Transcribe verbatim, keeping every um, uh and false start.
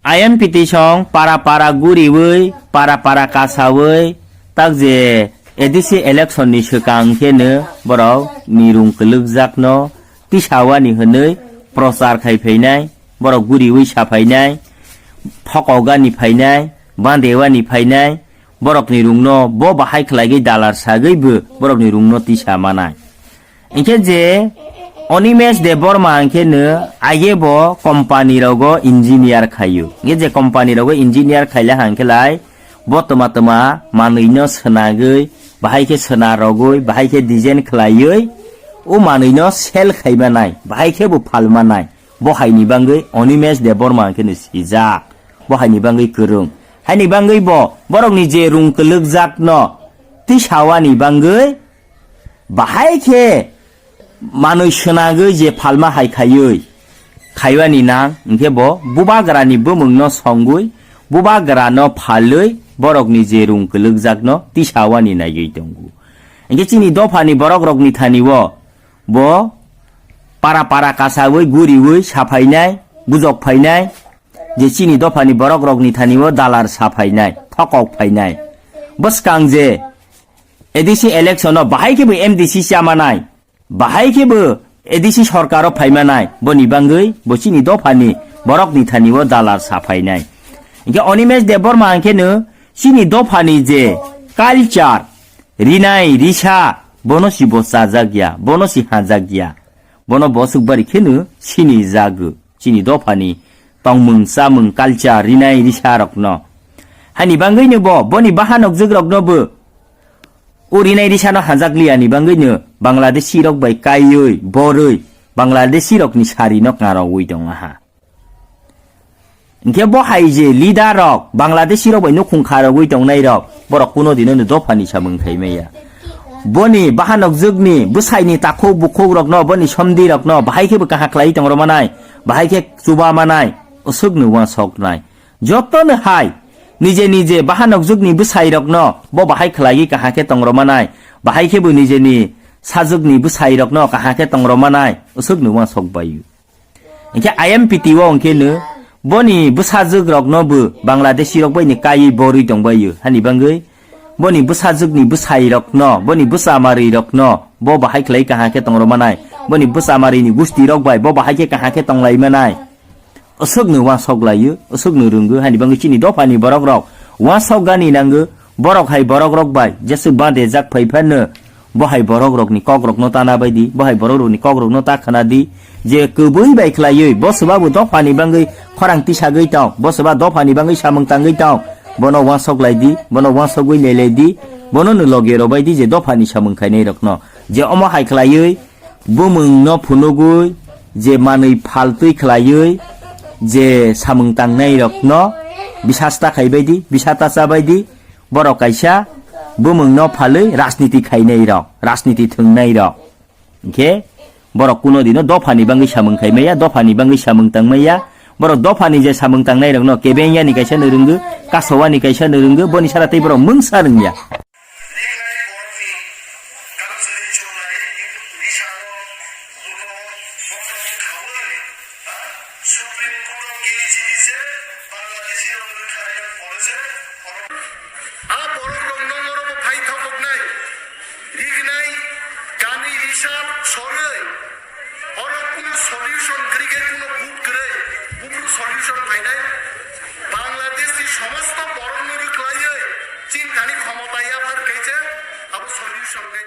I M P T song para para guriwi, para para kasawi, tak je A D C election ni swkang khe no borok ni rung kwlwkjak no tisawani hwnwi prochar khai phainai, borok guriwi sa phainai, thokogani phainai, bandewani phainai, borok ni rung no bo bahai khlaiwi dalar sagwi bo borok ni rung no tisa manai. Hinkhe je Animesh Debbarma hinkhe no aye bo company rogo engineer khaio. Hinkhe je company rogo engineer khaila hinkhe lai bo tma tma manwi no swnagwi, bahai khe swnarogwi, bahai khe design khlaiwi, o manwi no sell khaimanai, bahai khe bo phalmanai. Bo haini bangwi Animesh Debbarma hinkhe no sijak. Bo haini bangwi kwrwng. Haini bangwi bo borokni je rung kwlwkjak no tisawani bangwi bahai khe manwi swnagwi je phalma hai khaiwi khaiwani nang, hinkhe bo bubagrani bumungno songwi, bubagrano phalwi borokni je rung kwlwkjakno tisawani naiwi tongo. Hinkhe chini dophani borokrokni thani-o bo para para kasawi guriwi saphainai, gujok phainai, je chini dophani borokrokni thani-o dalar saphainai, thokok phainai. Bwskang je A D C election-o bahai khe bo M D C chamanai, bahai khe bo A D C sorkar-o phaimanai, boni bangwi bo chini dophani borokni thani-o dalar saphainai. Hinkhe Animesh Debbarma hinkhe no chini dophani je culture, rinai risa, bono si bo chajak ya, bono si hajak ya, bono boswk bari khe no sini jago. Chini dophani tongmung chamung culture rinai risa rokno. Hani bangwi no bo boni bahanok jwk rokno bo o rinai risano hajakliya ni bangwi no Bangladeshi rok bai kaiwi borwi Bangladeshi rokni sari no knarowi tong aha. Hinkhe bo hai je leader rok Bangladeshi rok bai nukhung kharogwi tongnai rok borok kuno dino no dophani samung khai maya. Boni bahanok jwkni bwsaini takhuk bukhuk rokno, boni somdi rokno bahai khe bo kaha khlai tong rw manai, bahai khe chuba manai, usuk no uansok nai. Joto no hai nije nije bahanok jwkni bwsai rokno bo bahai khlaiwi kaha khe tong rw manai, bahai khe bo nijeni sajwkni bwsai rokno kaha khe tong rw manai, usuk no uansok bai. Hinkhe I M P T o hinkhe no boni bwsajwk rokno bo Bangladeshi rok bai ni kaiwi borwi tong bai o. Hani bangwi boni bwsajwkni bwsai rokno, boni bwsa marwi rokno bo bahai khlai kaha khe tong rw manai, boni bwsa marwini gusti rok bai bo bahai khe kaha khe tong lai manai. Usuk no uansok lai o, usuk no rwng o, hani bangwi chini dophani borok rok uansok gani nango, borok hai borok rok bai jeswk bade jak phai phano. Bo hai borok rokni kok rokno ta na bai di, bo hai borok rokni kok rokno ta khna di, je kwbwi bai khlaiwi bo swba bo dophani bangwi khorang tisagwi tong, bo swba dophani bangwi samung tangwi tong, bono uansok lai di, bono uansogwi lelai di, bono no loge rw bai di je dophani samung khainai rokno. Je omo hai khlaiwi bumung no phunugwi je manwi phaltwi khlaiwi je samung tangnai rokno bisasta khai bai di, bisata cha bai di, Borok kaisa bumung no phalwi rajniti khainai rok, rajniti thwngnai rok. Hinkhe borok kuno dino dophani bangwi samung khai maya, dophani bangwi samung tang maya. Borok dophani je samung tangnai rokno kebeng yani kaisa no rwngwi, kasowani kaisa no rwngwi, boni sara tei borok mungsa rwngya. Supreme Court o case rije Bangladeshi rok rwkha rwkha pore se oro. A borok rok no oro bo phai thokoknai. Rignai kami hisab soroi. Oro kuno solution kwrwi khe kuno vote kwrwi. Buphuru solution phainai. Bangladesh ni somosto borok no rwkhlaiwi chini thani khomota yaphar khe se abo solution khe.